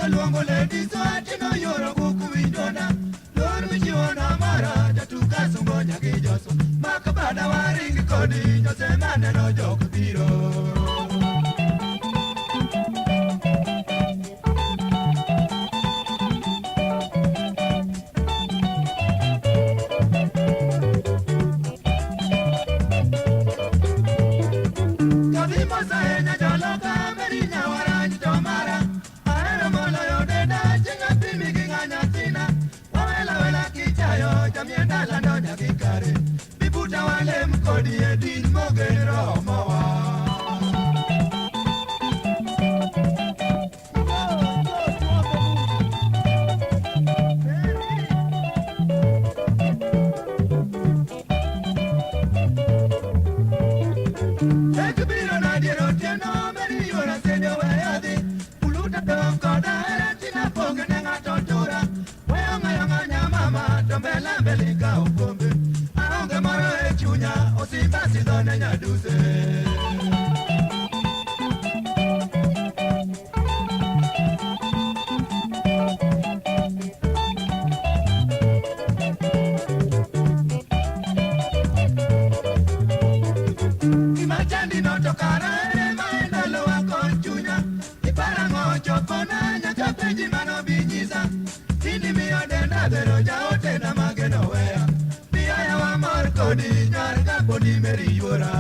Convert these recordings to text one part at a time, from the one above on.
luongo ladies watino yoro buk winjona. Lor michiwona mara jatuka sungo nyagi joso. Mak bada waring kodi nyose maneno jok biro. Kadhi mosa enya joloka meri nyawaranj to mara. Ahero moloyo denda chieng' apimi gi ng'a nyathina. Wawela wela kichayo jamien dala donya gi kare. Bibuta walem kodi e din mogen romowa. Ek biro na dier otieno meri yuora sende weyo dhi. Uluta dong koda hera tina pong ne ng'ato tura. Weyo ng'ayo ng'anya mama to mbele mbele ka okombe. Aonge moro e chunya osimba sidho ne nyaduse. Gima chandi no to kara ere ma e ndalowa kod chunya. Iparang'o chopona nyaka penji mano bi nyisa. Tindi miyo denda bero jaotena mageno weya. Miyo yawa mor kodi nyar ka podi meri yuora.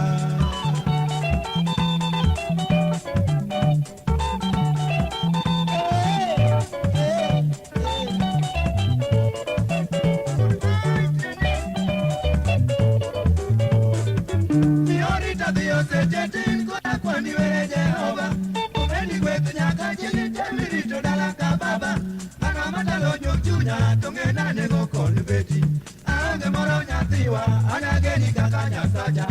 Miorita dhiyo seche tin koda kwani were Jehova. Omeni gweth nyaka chieng' te mirito dala ka baba. Mana matalo jog chunya to ng'e nanego kod beti. Aonge moro nyathiwa an ageni kaka Nyasacha.